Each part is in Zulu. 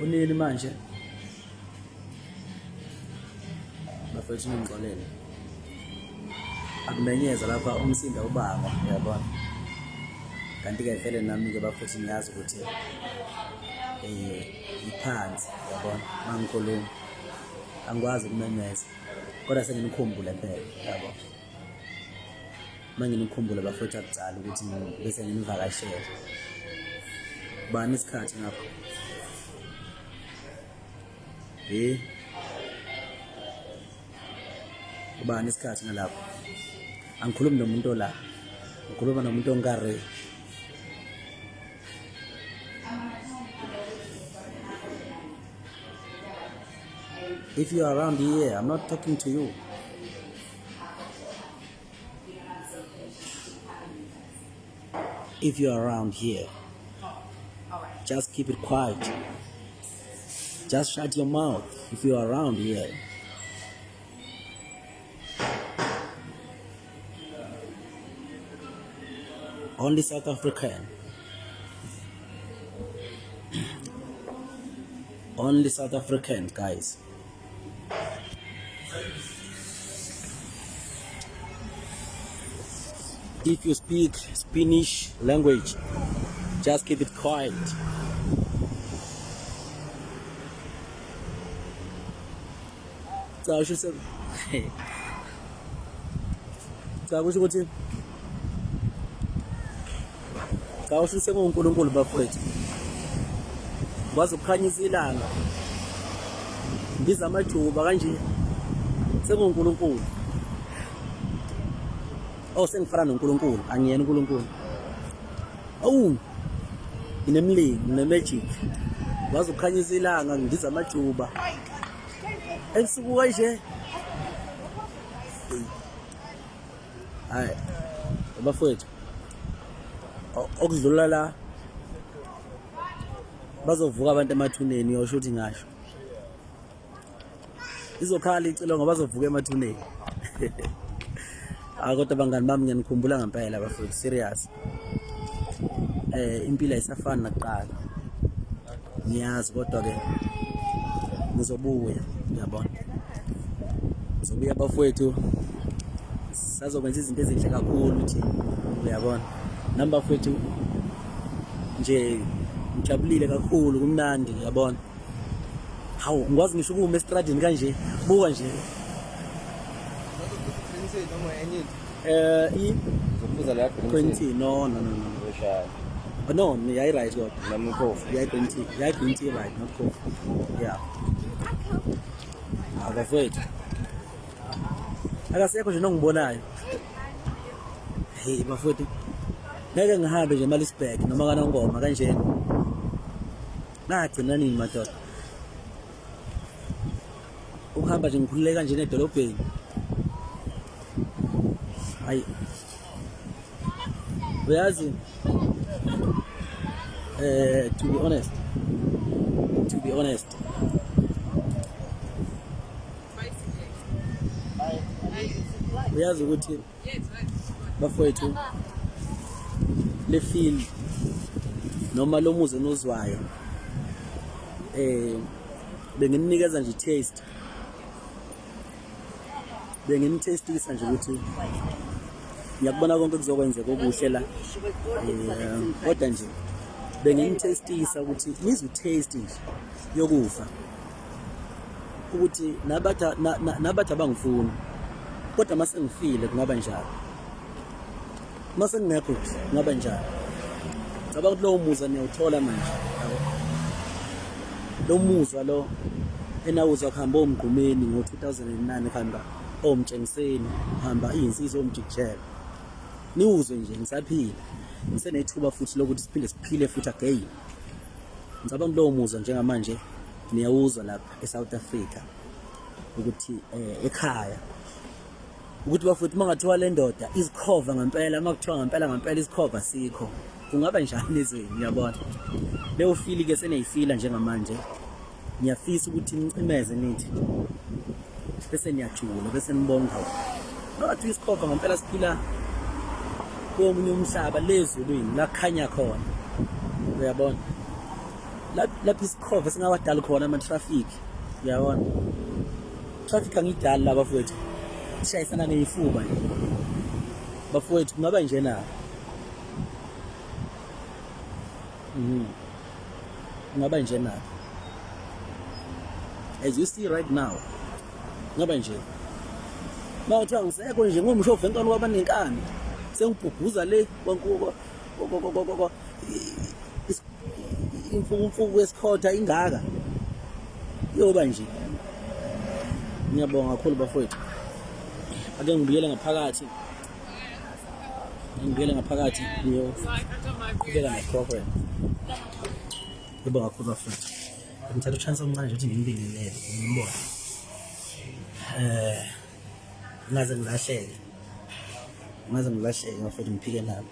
Unini manje? Bafethu ningixolele. Akumenyeza lapha umsindo ubangwa, uyabona. Kanti-ke vele nami-ke bafethu ngiyazi ukuthi eh ngiphansi, uyabona, mangikhuluma. Angikwazi ukumemeza. Kodwa senginikhumbule phela, yabo. Uma nginikhumbule bafowethu akucala ukuthi bese nginivakashele. Bani isikhathi ngapha? Eh. Ubani isikhathi ngalapho? Angikhulumi nomuntu ola. Ngikhuluma nomuntu ongare. If you are around here, I'm not talking to you. If you are around here, just keep it quiet. Just shut your mouth if you are around here. Only South African. Only South African, guys. If you speak Spanish language, just keep it quiet. Cha usho se Cha kusho ukuthi Cha usho senguNkulunkulu bafowethu. Kwaze ukukhanyisa ilanga. Ngiza amajuba kanje. SenguNkulunkulu. Oh sengifana noNkulunkulu, angiyena uNkulunkulu. Awu nginemlingo, ngine-magic. Waze ukukhanyisa ilanga ngiza amajuba. Ebusuku kanje. Hayi. Bafowethu. Okudlula la bazovuka abantu emathuneni uyosho ukuthi ngasho. Izokhala icilongo bazovuka emathuneni. Ah kodwa bangani bami ngiyanikhumbula ngempela bafowethu serious. Eh impilo ayisafani nakuqala. Ngiyazi kodwa ke ngizobuya uyabona. Ngizobuya bafowethu sazokwenza izinto ezinhle kakhulu thina uyabona. Nami bafowethu nje ngijabulile kakhulu kumnandi uyabona. Hawu ngikwazi ngisho ukuma estradini kanje buka nje. Eh i Uzophuza la green tea no no no no. Oh, no, yayi right kodwa. Noma coffee. Yayi green tea. Yayi green tea right, not coffee. Yeah. Abafowethu. Akasekho nje nongibonayo. Hey bafowethu. Ngeke ngihambe nje eMalisburg noma kaNongoma kanjena. Ngagcina nini madoda? Ukuhamba nje ngikhululeka nje edolobheni. Hayi. Uyazi eh to be honest to be honest uyazi ukuthi bafowethu le feel noma lo muzi enozwayo eh bengininikeza nje taste benginithestisa nje ukuthi ngiyakubona konke kuzokwenzeka okuhle la eh, kodwa nje benginithestisa ukuthi nizwe taste nje yokufa ukuthi nabathi nabathi abangifuni kodwa uma sengifile kungaba njalo uma sengingekho nje kungaba njalo cabanga ukuthi lowo muzwa niyawuthola manje yabo lo muzwa lo enawuzwa kuhamba omgqumeni ngo-2009 kuhamba omtshengiseni kuhamba iy'nsizwa omjikijela niwuzwe nje ngisaphila ngisenethuba futhi lokuthi siphinde siphile futhi again ngicabanga lowo muzwa njengamanje niyawuzwa lapha eSouth Africa ukuthi eh, ekhaya ukuthi bafowethu uma ngathiwa le ndoda izikhova ngempela uma kuthiwa ngempela ngempela isikhova sikho kungaba njani ezweni uyabona leyo fili ke seniyifila njengamanje ngiyafisa ukuthi nicimeze nithi bese niyajula bese nibonga ngathi isikhova ngempela siphila Komunye umhlaba lezulwini la kukhanya khona. Uyabona? Lapho isikhova singawadali khona ama-traffic. Uyabona? Traffic angidali la bafowethu. Sishayisana ngeyifuba nje. Bafowethu kungaba nje na. Kungaba nje na. As you see right now. Kungaba nje. Mawuthiwa ngisekho nje ngumshova enkani kwabanenkani. Sengibhubhuza le kwankuko imfukumfuku yesikhotha ingaka. Yoba nje. Ngiyabonga kakhulu bafowethu. Ake ngibuyele ngaphakathi. Ngibuyele ngaphakathi ngiyoqhubeka ne-program. Ngibonga kakhulu bafowethu. Ngithatha uchance omncane nje ukuthi nginibingelele, nginibone. Ngaze ngilahleke. Ngaze ngilahleke bafowethu ngiphike nabo.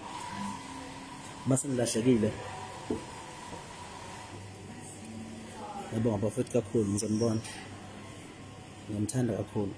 Mase ngilahlekile. Ngiyabonga bafowethu kakhulu ngizonibona. Ngiyamthanda kakhulu.